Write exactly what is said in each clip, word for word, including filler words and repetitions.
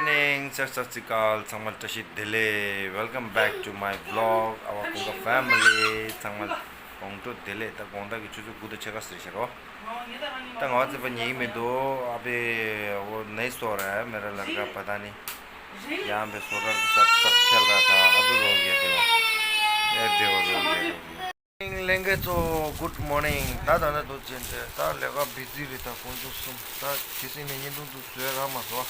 Morning, ཚང་མ་བཀྲ་ཤིས་བདེ་ལེགས། Welcome back to my vlog, our Kungka family. ཚང་མ་དགོང་དྲོ་བདེ་ལེགས། ད་དགོང་དག་གི་ཆུ་ཚོད་དགུ་དང་ཕྱེད་ཀ་ཟེར་ཤག་རོ། ད་ང་བ་ཚེ་པ་ཉེ་གི་མི་འདུག་ཨ་པེ་འོ་ནའི་སོ་ར་མེ་ར་ལ་ར་པ་ད་ནི་ཡང་པེ་སོ་ར་གི་སབ་སབ་ཁྱེར་ར་ད་ཨ་པེ་རོ་གི་དེ་བ་ཡ་དེ་བ་རོ་གི་དེ་བ། ལྷན་རྒྱས་ཚོ་good morning། ད་ད་ན་དུ་ཅན་ཏེ་ད་ལས་ཀ་བི་ཛི་རེད། ད་དགོང་དྲོ་གསུམ་ད་ཁྱི་སེང་ནས་བརྙན་ཐུང་དུ་བཟོས་ར་མ་སོ།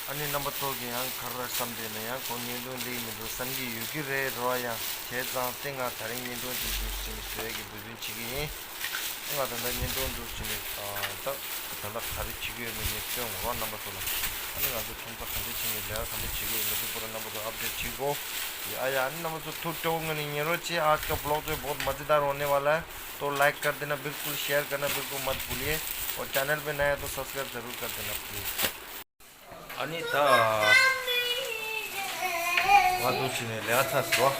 ཨ་ནི་རྣམ་པ་ཚོ་གི་ཡང་ག་རེ་བསམ་དེ་ན་ཡང་ཁོང་བརྙན་ཐུང་ལེགས་མི་འདུག་བསམ་གྱི་ཡོད་ཀྱི་རེད་རོ། ཡང་བྱས་ཙང་ཏེ་ང་ད་རིང་བརྙན་ཐུང་དེ་འདུག་ཟིན་བཟོས་ཀྱི་འབད་བརྩོན་བྱེད་ཀྱི་ཡིན། ང་ད་ལྟ་བརྙན་ཐུང་འདུག་ཟིན་ད་ད་ལྟ་ག་རེ་བྱེད་ཀྱི་ཡོད་མེད་ངས་སྟོན་འོང་རོགས་རྣམ་པ་ཚོ་ལ། ཨ་ནི་ང་ཚོ་ཚོང་ས་ག་འདྲ་བྱེད་ཀྱི་ཡོད་ལས་ཀ་ག་འདྲ་བྱེད་ཀྱི་ཡོད་མེད་དུ་པོ་ར་རྣམ་པ་ཚོ་ཨབ་ཌེཊ་བྱེད་དགོ། ཡ་ཡ་ཨ་ནི་རྣམ་པ་ཚོ་ཐུགས་སྤྲོ་ངོས་ནས་ཉན་རོགས་བྱེད། आज का ब्लॉग जो बहुत मज़ेदार होने वाला है, तो लाइक कर देना बिल्कुल, शेयर करना बिल्कुल मत भूलिए, और चैनल पे नया है तो सब्सक्राइब ज़रूर कर देना प्लीज़। ཨ་ནི་ད་ང་ཚོ་ཕྱི་ནས་ལས་ཀ་ཚར་སོང་།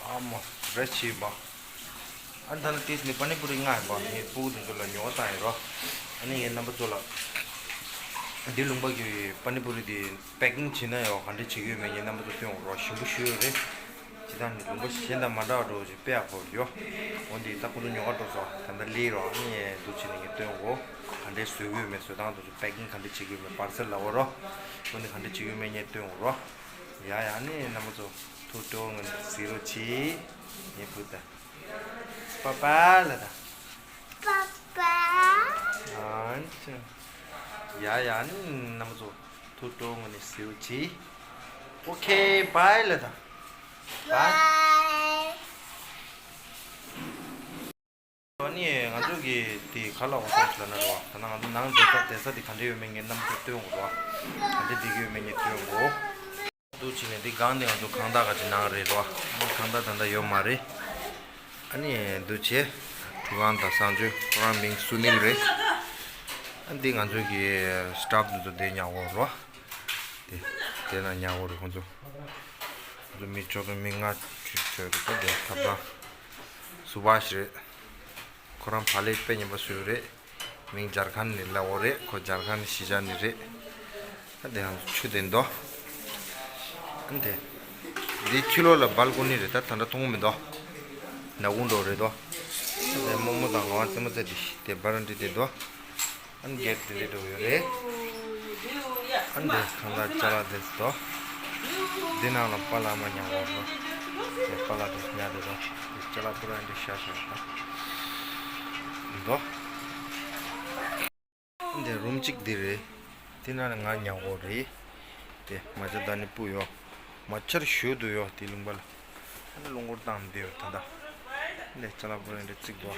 ཨ་མ་རེ་ཆེ་བ། ཨ་ནི་ད་ལྟ་ཏིས་ནི་པ་ནི་པུ་རི་ང་ཡི་བ་ངའི་སྤུ་གུ་དེ་ཚོ་ལ་ཉོ་བ་བཏང་ཡོད་རོ། ཨ་ནི་ངའི་རྣམ་པ་ཚོ་ལ་འདི་ལུང་པ་གི་པ་ནི་པུ་རི་དེ་པེ་ཀིང་བྱེད་ན་ཡང་ག་འདྲ་བྱེད་ཀྱི་ཡོད་མེད་ངའི་རྣམ་པ་ཚོ་སྟོན་འོང་རོ། ཞིམ་པོ་ཞུ་ཡོད་རེད། ཅི་ད་ནི་ལུང་པ་གཞན་དང་མ་འདྲ་བ་འགྲོ་ཅིག་དཔེ་ཡག་པོ་ཡོད། འོ་འདི་ད་ཁོ་ཚོ་ཉོ་ག་འགྲོ་སོང་། ད་ལྟ་ལས་རོགས་ཨ་ནི་འདུག་བྱས་ནས་ངས་སྟོན་གོ། ག་འདྲའི་བཟོས་ཀྱི་ཡོད་མེད་བཟོ་སྟངས་འདུག་ཅིག་པེ་ཀིང་ག་འདྲ་བྱེད་ཀྱི་ཡོད་མེད་པར་སེལ་ལ་འོ་རོ། འོ་འདི་ག་འདྲ་བྱེད་ཀྱི་ཡོད་མེད་ངས་སྟོན་གོ་རོ། ཡ་ཡ་ཨ་ནི་རྣམ་པ་ཚོ་ཐུགས་སྤྲོ་ངོས་ནས་གཟིགས་རོགས་གྱིས། ངའི་བུ་ད་པ་པ་ལ་ད་པ་པ་ཨ་ཅེ་ཡ་ཡ་ཨ་ནི་རྣམ་པ་ཚོ་ཐུགས་སྤྲོ་ངོས་ནས་གཟིགས་རོགས་གྱིས། ཨོ་ཁེ་བྷའི་ལ་ད། ཨ་ནི་ང་ཚོ་གི་དེ་ག་ལ་འོང་སོང་ཟེར་ན་རེད་བ། ད་ནང་ང་ཚོ་ནང་བསྡད་ས་བསྡད་ས་དེ་ག་འདྲ་ཡོད་མེད་ངས་རྣམ་པ་ཚོ་སྟོན་དགོས་རེད་བ། ག་འདྲ་བསྡད་ཀྱི་ཡོད་མེད་ངས་སྟོན་དགོས། འདུག་བྱས་ནས་འདི་སྒང་འདི་ང་ཚོ་ཁང་བདག་ག་ཅིག་ནང་རེད་རེད་བ། ཁང་བདག་ད་ལྟ་ཡོད་མ་རེད། ཨ་ནི་འདུག་བྱས། ཁྲུ་ཁང་དང་གསང་སྤྱོད་ཁོ་རང་མིང་སུ་ནིལ་རེད། ཨ་འདི་ང་ཚོ་གི་སི་ཊཱཕ་འདི་ཚོ་བསྡད་ཉག་འོ་རེད་བ། དེ་དེ་ན་ཉག་འོ་རེད་ཁོང་ཚོ། ཁོང་ཚོ་མི་ཆོག་ཏུ་མི་ལྔ་བཅུ་ཆོད་རེད་ད་དེ་ཐབ་ཚང་། སུ་བྷ་ཤི་རེད། ཁོ་རང་བག་ལེབ་དཔེ་ངན་པ་བཟོས་རེད། མིང་ཇར་ཁན་ནི་ལ་འོ་རེད། ཁོ་ཇར་ཁན་ནི་གཞིས་ཆགས་ནི་རེད། ཨ་དེ་ཡང་ཆུ་དེ་འདོ། ཨ་དེ། འདི་ཕྱི་ལོགས་ལ་སྦལ་ཀོ་ནི་རེད་ད་ད་ལྟ་མཐོང་མི་འདོ། ནག་ཁུང་འགྲོ་རེད་དོ། ཨ་དེ་རྨོ་མོ་དང་ངག་དབང་རྩེད་མོ་རྩེ་འདི་དེ་སྦ་ར་འདི་དེ་འདོ། ཨ་ནི་གེ་ཊི་དེ་འདྲ་འགྲོ་ཡོད་རེད། ཨ་ནི་དེ་ཁང་བདག་ཅ་ལག་དེ་ཚོ། འདི་ནང་ལ་པཱ་ལགས་མ་ཉལ་བར་འགྲོ། དེ་པཱ་ལགས་དེ་ཉལ་དེ་འགྲོ། དེ་ཅ་ལག་པུ་ར་འདི་ཤ་ཤ་ཡོད་ད། འདི་འདོ། ཨ་ནི་དེ་རུམ་གཅིག་འདི་རེད། འདི་ནང་ལ་ང་ཉལ་བར་རེད། དེ་མ་ཅ་ད་ནི་སྤུ་ཡོད། མ་ཆར་ཞོད་དུ་ཡོད་དེ་ལུང་པ་ལ། ཨ་ནི་རླུང་འཁོར་བཏང་བསྡད་ཡོད་ད་ལྟ། འདི་ཅ་ལག་པུ་ར་འདི་བརྩིགས་འདུག་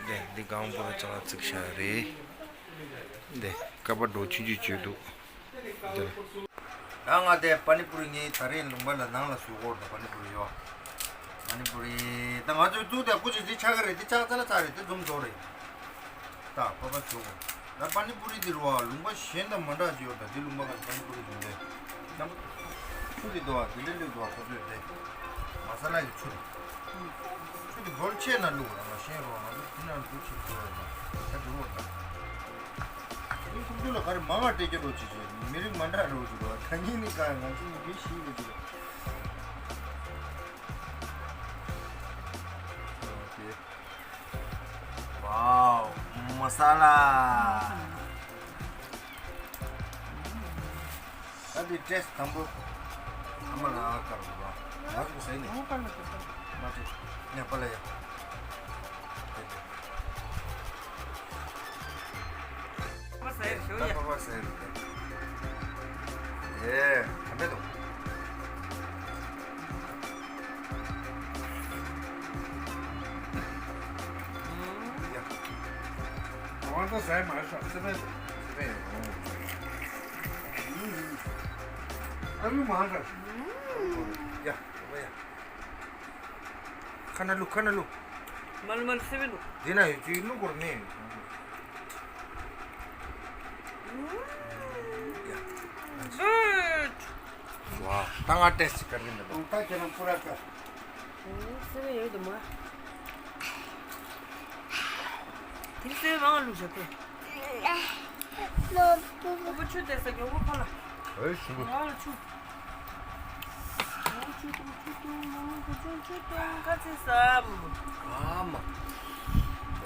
འདི་འདི་སྒང་པུ་ར་ཅ་ལག་བརྩིགས་བཞག་ཡོད་རེད། འདི་ཀ་པ་འགྲོ་ཆུང་ཆུང་བྱོས་འདུག་འདི་ལ། ད་ང་དེ་པ་ནི་པུ་རི་ངའི་ད་རེས་ལུང་པ་ལ་ནང་ལ་བཟོས་སྐོར་དང་པ་ནི་པུ་རི་ཡོད། པ་ནི་པུ་རི་ད་ང་ཚོའི་ཏུ་དེ་ཀུ་ཅི་འདི་ཆག་གི་རེད། འདི་ཆག་ཙ་ན་ཚ་རེད། འདི་འཛོམས་འཛོམས་རེད། ད་པ་པ་ཞོག་ད་པ་ནི་པུ་རི་འདི་རུ་བ་ལུང་པ་གཞན་དང་མ་འདྲ་ཅིག་ཡོད། ད་འདི་ལུང་པ་ག་པ་ནི་པུ་རི་འདི་འདྲ་ཆུ་འདི་འདུག་བ། འདི་འདྲ་འདུག་བ། ཁོ་ཚོས་དེ་མ་ས་ལ་གི་ཆུ་རེད། ཆུ་འདི་སྦོལ་ཆེ་ན་བླུགས་ར་མ་ཤེས་རོགས། ང་ཚོ་འདི་ན་འདུག་ཆེ་འདུག་བ། ད་འདུག་བ། ད་འདི་ཁུག་ཆུ་ལ་ག་རེ་མང་བ་སྤྲད་རྒྱུ་རོགས་ཅིག་བྱས། མི་རིགས་མ་འདྲ་རོགས་ཅིག་རོགས། ད་ཉིན་ནི་ག་ང་ཚོ་མི་གི་ཤི་ཡོད་ཅིག་རོགས། ཨོ་ཁེ། ཝའོ། མ་ས་ལ། ད་འདི་ཊེ་སི་ཊི་དང་པོ་ཨ་མ་ལ་ཨ་དཀར་པོ་ང་ཚོ་ཟས་ནས་ཨོ་དཀར་ལ་དཀར་མ་ཏི་ཉ་པ་ལ་ཡ། དེ་དེ། པ་ཟས་ཞུ་ཡ། པ་པ་ཟས་རུ་དེ། ཨེ་ད་མེད་དོ། ཡ། ང་ཚོ་ཟས་མ་ཤོག་སི་པན་སི་པན་ཡོང་། ཨ་ལུ་མང་ག་ཡ། ཁ་ན་ལུ་ཁ་ན་ལུ། མ་ལུ་མ་ལུ་སེ་བེ་ལུ། འདི་ན་ཡོད་ཅིག་ལུ་སྐོར་ནས། ཡ། ཝ། ད་ང་ཊེ་སི་ཊི་ག་རེ་ཡིན་ད་ལོ། ད་ཁྱེད་རང་པུ་ར་ཀ་སེ་བེ་ཡོད་དུ་མ། དེ་སེ་བེ་མང་ལུ་བཞག་གི། ཨོ་པ་ཆུ་དེ་ས་གི་ཨོ་པ་ཁ་ལ། ཨེ་ཞིམ་པོ། ང་ལ་ཆུ། ཆུ་དང་ཆུ་དང་མང་པོ་ཆུ་དང་ཁ་ཚིག་སམ། ཨ་མ།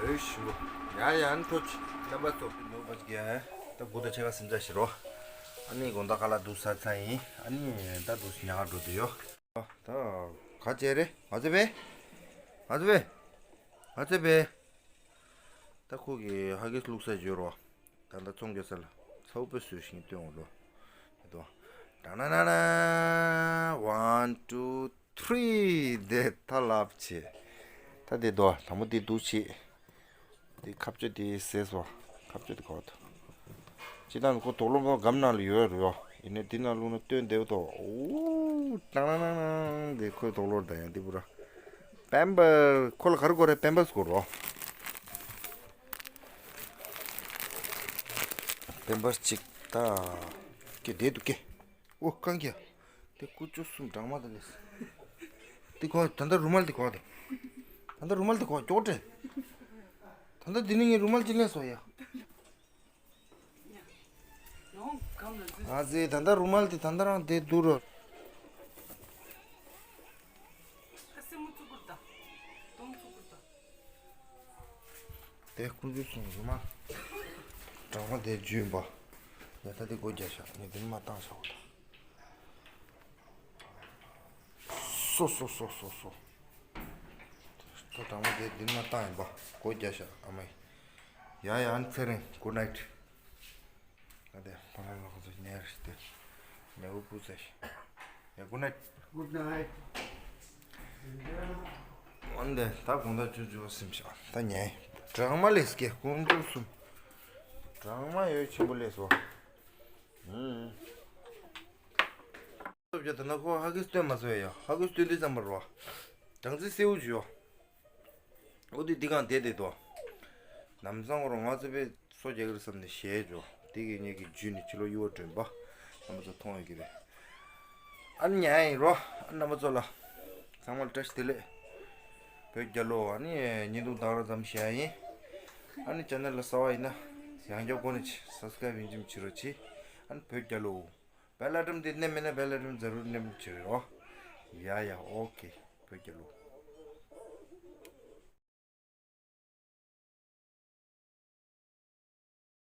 ཨེ་ཞིམ་པོ། ཡ་ཡ་ཨ་ནི་ཐོ་ཆི་རྣམ་པ་ཚོ་ནོར་བ་གི། ད་དགུ་དང་ཕྱེད་ཀ་སེམས་ཅན་ཞིག་རོ། ཨ་ནི་དགོང་དག་ཁ་ལག་འདུག་ཟ་ཚར་ཡིན། ཨ་ནི་ད་འདུག་ཉལ་ཁ་འགྲོ་དུས་ཡོ། ད་ག་བྱས་རེད། ང་ཚོ་བས། ང་ཚོ་བས། ང་ཚོ་བས། ད་ཁོ་གི་ཧ་གིས་བླུགས་ས་བརྗོད་རོགས། ད་ལྟ་ཚོང་རྒྱག་ས་ལ་ཚ་བོ་དཔེ་བཟོས་ཤིང་སྟོན་འོང་ལོ། དེ་དོ། ཏ་ན་ན་ན། One, two, three. དེ་ད་ལབ་བྱེད། ད་དེ་དོ་དང་པོ་དེ་འདུག་བྱེད། དེ་ཁ་བཅོ་དེ་ཟས་སོ། ཁ་བཅོ་དེ་གོ་ཐུབ། སྤྱིར་བཏང་ཁོ་དོག་ལོ་ཁོ་སྒམ་ནང་ལ་ཡོད་རེད་ཡོ། ཡིན་ནའི་དེ་ནང་བླུགས་ན་སྟོན་བདེ་བོ་འདུག་ཨོ། ཏང་ཏང་ཏང་ཏང་། དེ་ཁོའི་དོག་ལོ་ད་ཡང་དེ་བུ་ར། པེམ་པར་ཁོ་ལ་ག་རེ་དགོས་རེད། པེམ་པར་དགོས་རོ། པེམ་པར་གཅིག་ད། ཀྱེ་བདེ་འདུག་ཀྱེ། ཨོ་རྐང་རྒྱ། དེ་ཀུ་ཅོ་གསུམ་སྦྲང་མ་དང་ལས། དེ་གོ་ད་ལྟ་རུ་མལ་དེ་གོ་ད། ད་ལྟ་རུ་མལ་དེ་གོ་ཀྱོག་དྲེ། ད་ལྟ་འདི་ནི་ངའི་རུ་མལ་གཅིག་ལེན་སོ་ཡ། ཨ་ཙི་ད་ལྟ་རུ་མལ་དེ་ད་ལྟ་རང་དེ་སྡུག་རོ། དེ་ཀུ་ཅོ་གསུམ་རུ་མལ། སྦྲང་མ་དེ་འཇུས་པ། ཡ་ད་དེ་སྒོ་རྒྱག་ཤག་ངས་འདི་ནས་མར་བཏང་བཞག་པ་དང་། སོ་སོ་སོ་སོ་སོ། ད་དང་པོ་དེ་འདི་མ་བཏང་ཡིན་པ། སྒོ་རྒྱག་ཤག་ཨ་མ་ཡིས། ཡ་ཡ་ཨ་ནི་ཚེ་རིང་། Good night། ཨ་དེ་ཕ་ལ་ལ་ཁོ་ཚོ་ཉལ་རེ་སྟེ། ཉལ་འུ་པུ་ཚེ་ཤི། ཡ་Good night། Good night། ཨ་ནི་དེ་ད་དགོང་དག་ཅུ་ཅུ་བ་སེམས་ཤག་ད་ཉལ། སྦྲང་མ་ལས་སྐྱེ་ཀུན་ཏུ་གསུམ། སྦྲང་མ་ཡོད་ཆེན་པོ་ལས་སོ། ཨུམ། སྟོབས་ཀྱི་ད་ན་ཁོ་ཧ་གིས་སྟོན་མ་སོང་ཡ། ཧ་གིས་སྟོན་དུས་ཙམ་པར་བ། སྦྲང་རྩི་སེའུ་བྱུ་ཡོ། འོ་དེ་འདི་གང་བསྡད་བསྡད་དོ། ནམ་སང་ངོ་རང་ང་ཚོ་པའི་སོ་རྒྱག་གི་རེད་བསམ་ནས་ཞེད་བྱུ། དེ་གི་ངེད་ཀྱི་རྒྱུད་ནས་ཕྱི་ལོ་གཡུ་བ་སྒྲོན་པ། རྣམ་པ་ཚོ་མཐོང་ཡོད་ཀྱི་རེད། ཨ་ནི་ཉལ་ཡིན་རོ། ཨ་རྣམ་པ་ཚོ་ལ། ཚང་མ་ལ་བཀྲ་ཤིས་བདེ་ལེགས། བོད་རྒྱལ་ལོ། ཨ་ནི་བརྙན་ཐུང་དང་ར་ཙམ་བཤད་ཡ་ཡིན། ཨ་ནི་ཅེ་ནལ་ལ་གསར་པ་ཡིན་ན། ཡང་བསྐྱར་སྒོ་ནས་སབ་སི་ཀ་རབ་ཡིན་གཅིག་མིན་གཅིག་རོགས་གྱིས། ཨ་ནི་བོད་རྒྱལ་ལོ། བེལ་ཨའི་ཀོན་དེ་མནན་མེད་ན་བེལ་ཨའི་ཀོན་ཛ་རུར་མནན་བྱེད་རོགས། ཡ་ཡ་ཨོ་ཁེ། བོད་རྒྱལ་ལོ།